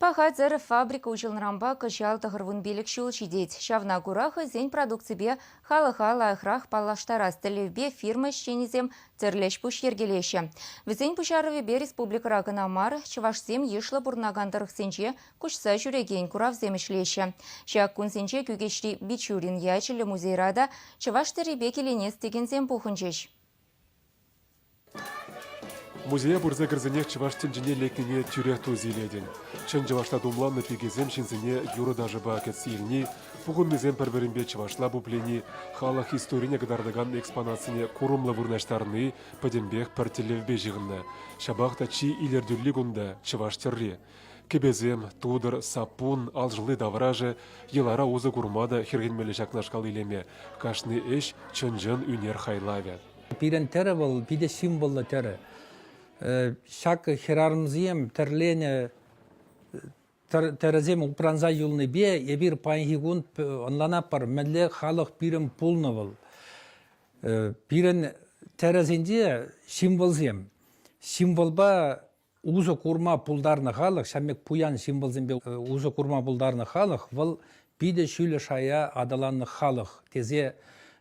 Паха тӗрӗ фабрика уҫӑлнӑранпа кӑҫал 95 ҫул ҫитет. Ҫавна кура хӑйсен продукципе халӑха лайӑхрах паллаштарас тӗллевпе фирма ӗҫченӗсем тӗрлӗ ӗҫ-пуҫ йӗркелеҫҫӗ. Вӗсен пуҫарӑвӗпе республикӑра кӑна мар, чӑвашсем йышлӑ пурӑнакан тӑрӑхсенче куҫса ҫӳрекен куравсем ӗҫлеҫҫӗ. Ҫак кунсенче Кӳкеҫри Бичурин ячӗллӗ музейра та чӑваш тӗррипе киленес текенсем пухӑнчӗҫ. Музее пырса кӗрсенех чӑваш тӗнчине лекнине тӳрех туйса илетӗн. Чӑн чӑвашла тумланнӑ пикесем ҫынсене юрӑ-ташӑпа кӗтсе илни, пухӑннисем пӗр-пӗринпе чӑвашла пуплени, халӑх историне кӑтартакан экспонатсене курӑмлӑ вырнаҫтарни пӗтӗмпех пӗр тӗллевпе ҫыхӑннӑ. Ҫапах та чи илӗртӳлли кунта чӑваш тӗрри. Кӗпесем, тутӑр, саппун, алшӑлли таврашӗ йӑлара усӑ курма та хӗрхенмелле ҫакнашкал илеме. Кашни ӗҫ чӑн-чӑн ӳнер хайлавӗ. Пирӗн тӗрӗ вӑл питӗ символлӑ тӗрӗ. Ҫак хӗрарӑмсем тӗрленӗ тӗрӗсем упранса юлнипе эпир паянхи кун ӑнланатпӑр, мӗнле халӑх пирӗн пулнӑ вӑл. Пирӗн тӗрӗсенче символсем. Символпа усӑ курма пултарнӑ халӑх, ҫав пек пуян символсемпе усӑ курма пултарнӑ халӑх вӑл питӗ ҫӳллӗ шая аталаннӑ халӑх тесе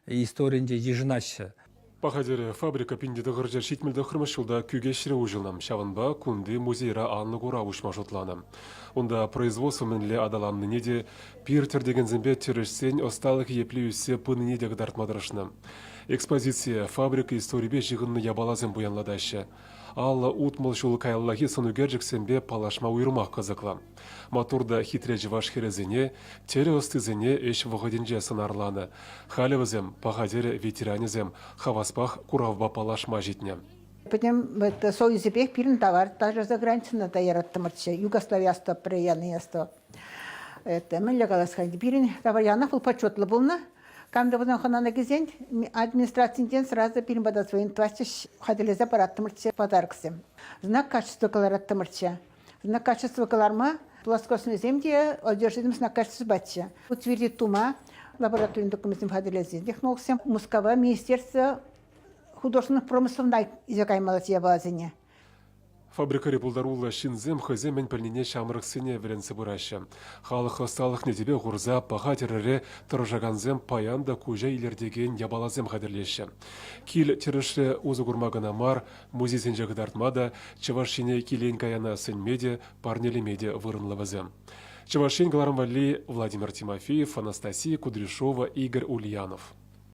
историнче йышӑнаҫҫӗ. Паха тӗрӗ фабрика 1979 ҫулта Кӳкеҫре уҫӑлнӑ. Ҫавӑнпа кунти музейра анлӑ курав уҫма шутланӑ. Унта производство мӗнле аталаннине те, пир тӗртекенсемпе тӗрӗҫсен ӑсталӑхӗ епле ӳссе пынине те кӑтартма тӑрӑшнӑ. Экспозицие фабрика историпе ҫыхӑннӑ япаласем пуянлатаҫҫӗ. 50-60 ҫул каяллахи сӑнӳкерчӗксемпе паллашма уйрӑмах кӑсӑклӑ. Маттур та хитре чӑваш хӗрӗсене, тӗрӗ ӑстисене ӗҫ вӑхӑтӗнче сӑнарланӑ. Халӗ вӗсем, паха тӗрӗ ветеранӗсем, хаваспах куравпа паллашма ҫитнӗ. Пӗтӗм союзӗпех пирӗн тавар даже за границӑна та яраттӑмӑрччӗ. Югослави астӑвап, яни астӑвап. Это, мӗнле калас-ха, пирӗн тавар янах вӑл почетлӑ пулнӑ. Кам та пулсан хӑнана килсен администрацинчен сразу пирӗн пата своим тӑватчӗҫ, хатӗрлесе параттӑмӑрччӗ подароксем. Знак качества кӑлараттӑмӑрччӗ. Знак качества кӑларма плоскостнӑйсем те одеждӑсем знак качествӑпаччӗ. Утвердить тума лабораторин документсем хатӗрлесе технологсем Мускава министерство художественных промысловна илсе каймаллаччӗ япаласене. Фабрикӑри пултаруллӑ ҫынсем хӑйсем мӗн пӗлнине ҫамрӑксене вӗрентсе пыраҫҫӗ. Халӑх ӑсталӑхне тӗпе хурса паха тӗрӗре тӑрӑшакансем паян та куҫа илӗртекен япаласем хатӗрлеҫҫӗ. Кил тӗрӗшре усӑ курма кӑна мар, музейсенче кӑтартма та, Чӑваш Ене килен-каяна сӗнме те, парнелеме те вырӑнлӑ вӗсем. Чӑваш Ен кӑларӑм валли Владимир Тимофеев, Анастасия Кудряшова, Игорь Ульянов.